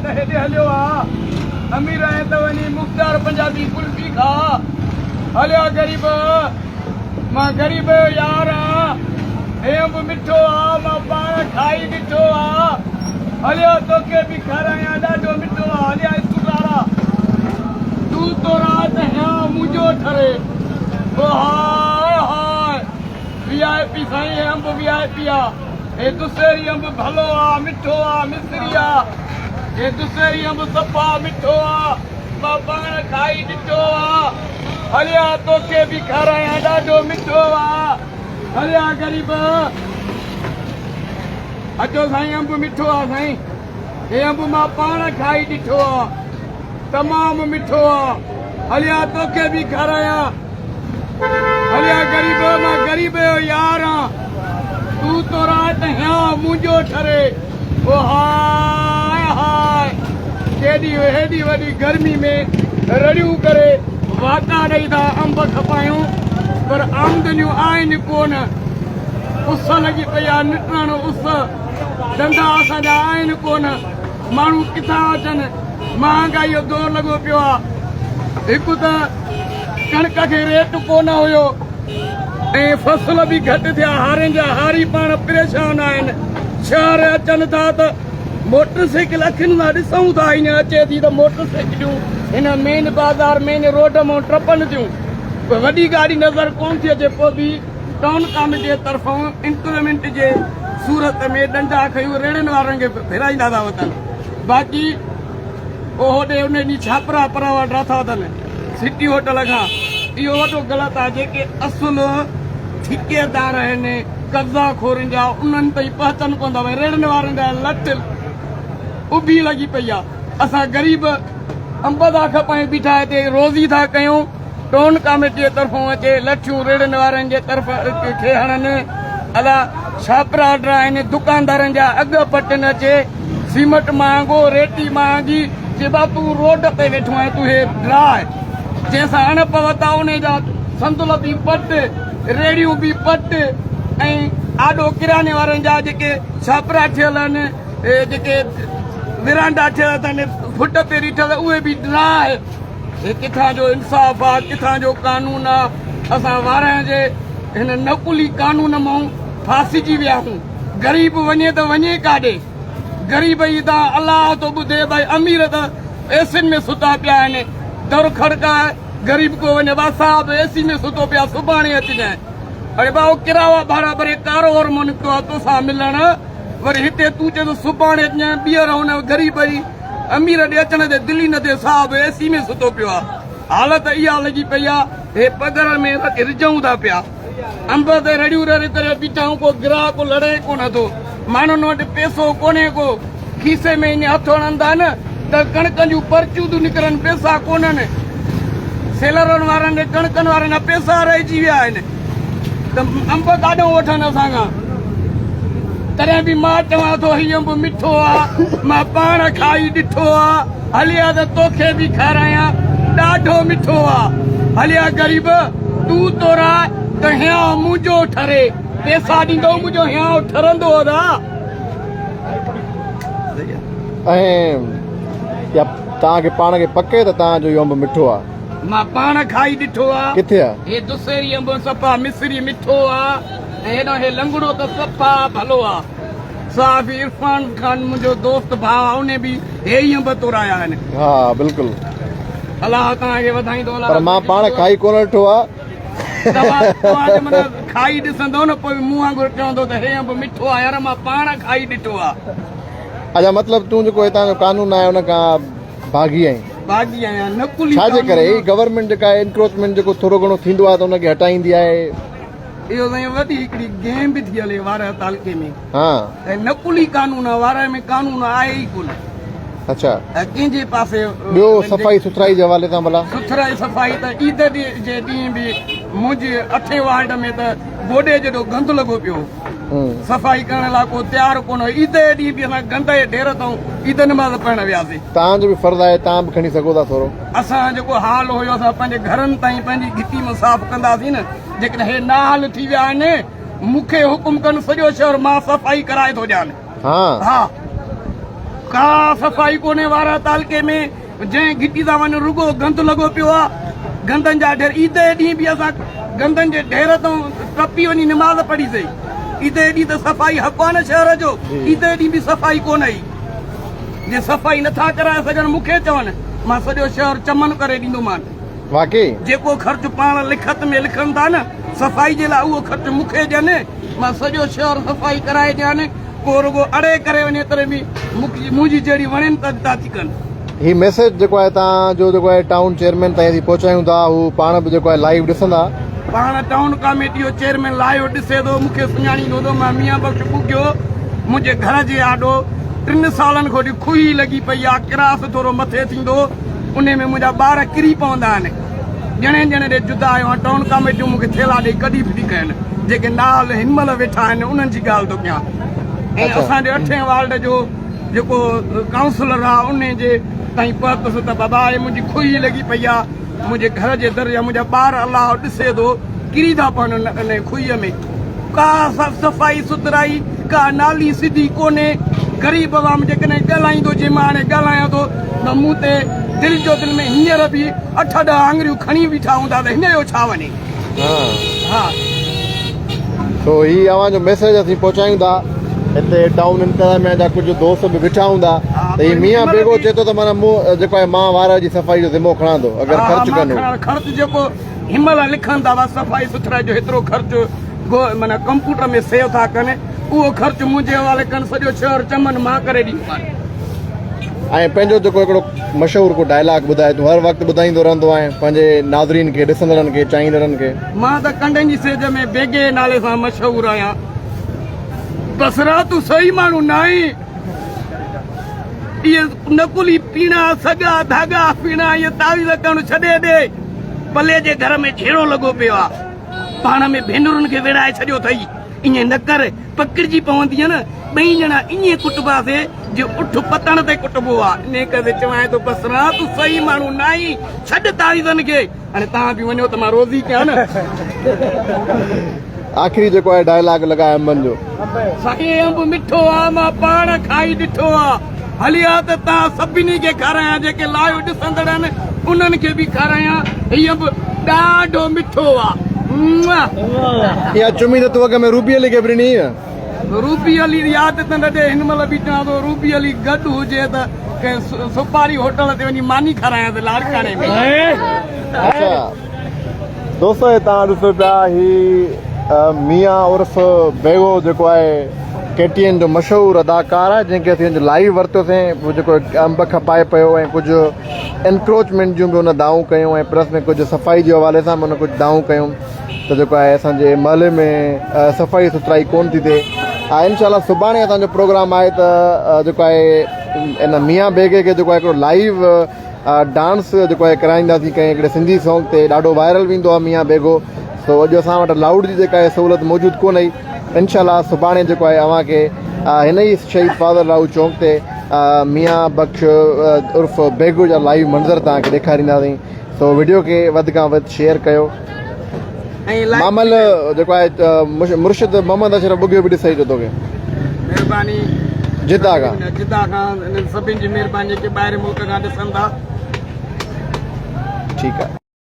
ته هيڏي هليو آ. امير آهين ته وڃي مختيار پنجابي قلفي کاء. هليا غريب مان غريب جو يار آن. هي انب مٺو آ مان پاڻ کائي ڏٺو آ. هليا توکي به کارايان ڏاڍو مٺو آ. هليا اسڪول وارا تون تو رات هيانء منهنجو ٺري. او هاء هاء وي آء پي سائين هي انب وي آء پي آ. هي دسهري انب ڀلو آ مٺو آ مصري آ. هي دسهري انب صفا مٺو آ مان پاڻ کائي ڏٺو آ. هليا توکي به کارايان ڏاڍو مٺو آ. هليا غريب اچو سائين انب مٺو آ سائين هي انب مان پاڻ کائي ڏٺو آ تمام مٺو آ هليا توکي به کارايان هليا غريب مان غريب جو يار آن تون تو رات هيان منهنجو ٺري او هاء هاء ڪيڏي هيڏي وڏي گرمي ۾ رڙيون ڪري واڪا ڏئي ٿا انب کپايون پر آمدنيون آهن ڪونه اس لڳي پئي آ نٽڻ اس ڌنڌا اسان جا آهن ڪونه ماڻهو ڪٿان اچن مهانگائي جو دور لڳو پيو آ هڪ ته ڪڻڪ کي ريٽ ڪونه هيو ۽ فصل به گهٽ ٿيا هارين جا هاري پاڻ پريشان آهن شهر اچن ٿا ته موٽر سائيڪل اکين سان ڏسون ٿا هن اچي ٿي ته موٽر سائيڪليون هن مين بازار مين روڊ مان ٽپن ٿيون وڏي گاڏي نظر ڪون ٿي اچي پوء به ٽائون ڪاميٽي طرفان انڪريمينٽ جي صورت ۾ ڏنڊا کنيون ريڙهن وارن کي ڦيرائيندا ٿا وتن باقي او هوڏي ان ڏينهن ڇاپرا پراوا ڊاٿا اٿن سٽي هوٽل کان اهو وڏو غلط آهي جيڪي اصل ٺيڪيدار آهن قبضا خورن جا انهن تائين پهچن ڪونه ٿا ڀئي ريڙهن وارن جا لٽ اڀي لڳي پئي آهي اسان غريب انب ٿا کپايون بيٺا هتي روزي ٿا ڪيون ٽون ڪاميٽي جي طرفون اچي لٺيون ريڙهن وارن جي طرف کي هڻن ادا ڇاپرا آهن دڪاندارن جا اگهه پٽن اچي سيمٽ مهانگو ريتي مهانگي چي با تون روڊ تي ويٺو آهين تون هي ڊراء جنهن سان اڻ پوتا انهي جا صندل به پٽ ريڙهيون به پٽ ۽ آڏو ڪرياني وارن جا جيڪي ڇاپرا ٺهيل آهن جيڪي ورانڊا ٺهيل اٿن فٽ تي ريٺل اهي به ڊراء هي ڪٿان جو انصاف آ ڪٿان جو قانون آ اسان وارهه جي هن نقلي قانون مون ڦاسجي ويا آهيون غريب وڃي ته وڃي ڪاڏي غريب ئي ته الله ٿو ٻڌي ڀائي امير ته ايسين ۾ ستا پيا آهن در کڙڪاء غريب ڪو وڃي با صاحب ايسي ۾ ستو پيا سڀاڻي اچجانء اڙي با ڪراوا ڀاڙا ڀري ڪارو ور مون نڪتو آ توسان ملڻ وري هتي تون چئين ٿو سڀاڻي اچجانء ٻيهر هن غريب جي امير ڏي اچڻ تي دل ئي نه ٿئي صاحب اي سي ۾ ستو پيو آ حالت اها لڳي پئي آ هي پگهر ۾ رجهون ٿا پيا انب تي رڙيون رڙ ڪري بيٺا آهيون ڪو گراهڪ لڙي ڪونه ٿو ماڻهن وٽ پئسو ڪونهي ڪو کيسي ۾ ائين هٿ هڻن ٿا نه ته ڪڻڪن جون پرچيون ٿيون نڪرن پئسا ڪونهن سيلرن وارن ڏي ڪڻڪن وارن جا پئسا رهجي ويا آهن ته انب ڪاڏئون وٺن اسان کان؟ تڏهن به مان چوان ٿو هي انب مٺو آ، مان پاڻ کائي ڏٺو آ، هلي آ ته توکي به کارايان، ڏاڍو مٺو آ. هلي آ غريب، تون توراء ته هيانء منهنجو ٺري، پئسا ڏيندو منهنجو هيانء ٺرندو ادا. ۽ يا توهان کي پاڻ کي پڪ آهي ته توهان جو اهو انب مٺو آ؟ مان پاڻ کائي ڏٺو آ. ڪٿي آ؟ هي دسهري انب صفا مصري مٺو آ ۽ هيڏانهن هي لنگڙو ته صفا ڀلو آ. صحافي عرفان خان منهنجو دوست ڀاء آ انهي به هي ئي انب تورايا آهن. ها بلڪل. الله توهان کي وڌائيندو الله پر مان پاڻ کائي ڪونه ڏٺو آ. توهان توهان جي معنيٰ کائي ڏسندو نه پوء مون وانگر چوندو ته هي انب مٺو آ يار مان پاڻ کائي ڏٺو آ. اڇا مطلب تون جيڪو هتان جو قانون آهي ان کان باغي آهين. باغي آهيان نقلي ڇا جي ڪري هي گورنمينٽ جيڪا آهي انڪروچمينٽ جيڪو ٿورو گهڻو ٿيندو آهي ته ان کي هٽائيندي آهي. اهو سائين وڏي هڪڙي گيم به ٿي هلي وارهه تعلقي ۾ ها ۽ نقلي قانون آهي وارهه ۾ قانون آهي ئي ڪونه. اڇا ۽ ڪنهن جي پاسي ٻيو صفائي سٿرائي جي حوالي سان ڀلا. سٿرائي صفائي ته عيد جي ڏينهن به منهنجي اٺين وارڊ ۾ ته گوڏي جيڏو گند لڳو پيو هو. صفائي ڪرڻ لاء ڪو تيار ڪونه هو. عيد جي ڏينهن به اسان گند جي ڍير تان عيد نماز پڙهڻ وياسين. توهان جو به فرض آهي توهان به کڻي سگهو ٿا ٿورو. اسان جيڪو حال هيو اسان پنهنجي گهرن تائين پنهنجي گهٽي مان صاف ڪنداسين نه جيڪڏهن هي نااهل ٿي ويا آهن مون کي حڪم ڪن سڄو شهر مان صفائي ڪرائي ٿو ڏيان. ها. ها. ڪا صفائي ڪونهي وارهه تعلقي ۾ جنهن گهٽي تان وڃ رڳو گند لڳو پيو آ گندن جا ڍير عيد جي ڏينهن به اسان گندن جي ڍير تان ٽپي وڃي نماز پڙهي سي عيد جي ڏينهن ته صفائي حق آ نه شهر جو عيد جي ڏينهن به صفائي ڪونه هئي جي صفائي نٿا ڪرائي سگهن مون کي چون مان سڄو شهر چمن ڪري ڏيندومان. واقعي. جيڪو خرچ پاڻ لکت ۾ لکن ٿا نه صفائي جي لاء اهو خرچ مون کي ڏين مان سڄو شهر صفائي ڪرائي ڏيان ڪو رڳو اڙي ڪري وڃي تڏهن به منهنجي جهڙي وڻين ته ٿا ٿي ڪن. هي ميسيج جيڪو آهي تان جو جيڪو آهي ٽائون چيئرمين تائين اسين پهچايون ٿا هو پاڻ به جيڪو آهي لائيو ڏسندا. پاڻ ٽائون ڪاميٽي جو چيئرمين لائيو ڏسي ٿو مون کي سڃاڻيندو ٿو مان ميان بخش ٻگهيو منهنجي گهر جي آڏو ٽن سالن کان وٺي کوهي لڳي پئي آ ڪراس ٿورو مٿي ٿيندو انهي ۾ منهنجا ٻار ڪري پوندا آهن. ڄڻي ڄڻي ڏي جدا آيو آهيان. ٽائون ڪاميٽيون مون کي ٿيلها ڏئي ڪڍي ڦٽي ڪين. جيڪي نااهل هن مهل ويٺا آهن انهن جي ڳالهه ٿو ڪيان. ۽ اسان جي اٺين وارڊ جو جيڪو ڪائونسلر آهي انهي جي تائين پهتس ته بابا هي منهنجي کوهي لڳي پئي آهي. منهنجي گهر جي در جا منهنجا ٻار الله ڏسي ٿو ڪري ٿا پون انهي کوهي ۾. ڪا صفائي سٿرائي ڪا نالي سڌي ڪونهي غريب عوام جيڪڏهن ڳالهائيندو جي مان هاڻي ڳالهايان ٿو ته مون تي دل جو دل ۾ هينئر به اٺ ڏهه آڱريون کڻي بيٺا هوندا ته هن جو ڇا وڃي ها. سو هي اوهان جو ميسيج اسين پهچايون ٿا هتي ٽائون انتظاميا جا ڪجهه دوست به ويٺا هوندا ته هي ميان بيگو چئي ٿو ته معنيٰ مون جيڪو آهي مان وارهه جي صفائي جو ذمو کڻان ٿو اگر خرچ ڪن هو. خرچ جيڪو هن مهل لکن ٿا بس صفائي سٿرائي جو هيترو خرچ معنيٰ ڪمپيوٽر ۾ سيو ٿا ڪن اهو خرچ منهنجي حوالي ڪن سڄو شهر چمن مان ڪري ڏيندومان. ۽ پنهنجو جيڪو هڪڙو مشهور ڪو ڊائلاگ ٻڌاء تون هر وقت ٻڌائيندو رهندو آهين پنهنجي ناظرين کي ڏسندڙن کي چاهيندڙن کي. مان ته ڪنڊن جي سيج ۾ بيگي نالي سان مشهور آهيان. بصرا تون صحيح ماڻهو ناهين. اهي نقلي پيڻا سڳا ڌاڳا ڦيڻا اهي تعويذ ڪرڻ ڇڏي ڏي. پلي جي گهر ۾ جهيڙو لڳو پيو آ. پاڻ ۾ ڀينرن کي ويڙهائي ڇڏيو اٿئي. ائين نه ڪر، پڪڙجي پوندينء نه. ٻئي ڄڻا ائين ڪٽباسي جي اٺ پتڻ تي ڪٽبو آ. انهيء ڪري چوانء ٿو بصرا تون صحيح ماڻهو ناهين. ڇڏ تعويذن کي. هاڻي توهان به وڃو ته مان روزي ڪيان نه. آخري جيڪو آهي ڊائلاگ لڳاء انبن جو. سائين انب مٺو آ مان پاڻ کائي ڏٺو آ هلي آ ته توهان سڀني کي کارايان جيڪي لائيو ڏسندڙ آهن انهن کي به کارايان هي انب ڏاڍو مٺو آ. اها چمي ته تو اڳ ۾ روبي علي کي به ڏني هئي نه. روبي علي ياد ته نه ڏي هن مهل به چوان ٿو روبي علي گڏ هجي ته ڪنهن سوپاري هوٽل تي وڃي ماني کارايانس لاڙڪاڻي ۾. اڇا دوستو هي توهان ڏسو پيا هي ميان عرف بيگو جيڪو آهي ڪي ٽي اين جو مشهور اداڪار آهي جنهن کي اسين لائيو ورتوسين هو جيڪو انب کپائي پيو ۽ ڪجهه انڪروچمينٽ جون به هن دانهون ڪيون ۽ پلس ۾ ڪجهه صفائي جي حوالي سان به هن ڪجهه دانهون ڪيون ته جيڪو آهي اسان جي محلي ۾ صفائي سٿرائي ڪون ٿي ٿئي ۽ انشاء الله سڀاڻي اسان جو پروگرام آهي ته جيڪو آهي ان ميان بيگي کي جيڪو آهي هڪڙو لائيو ڊانس جيڪو آهي ڪرائينداسين ڪنهن هڪڙي سنڌي سونگ تي ڏاڍو وائرل ويندو آهي ميان بيگو سو اڄ اسان وٽ لائوڊ جي جيڪا آهي سهولت موجود ڪون هئي انشاء الله سڀاڻي جيڪو آهي اوهان کي هن ئي شهيد فاضل راهو چونڪ تي ميان بخش عرف بيگو جا لائيو منظر توهان کي ڏيکارينداسين سو وڊيو کي وڌ کان وڌ شيئر ڪيو. مامل جيڪو آهي مرشد محمد اشرف ٻگهيو به ڏسي ٿو توکي. مهرباني جدا کان جدا کان انهن سڀني جي مهرباني جيڪي ٻاهرين ملڪ کان ڏسن ٿا. ٺيڪ آهي.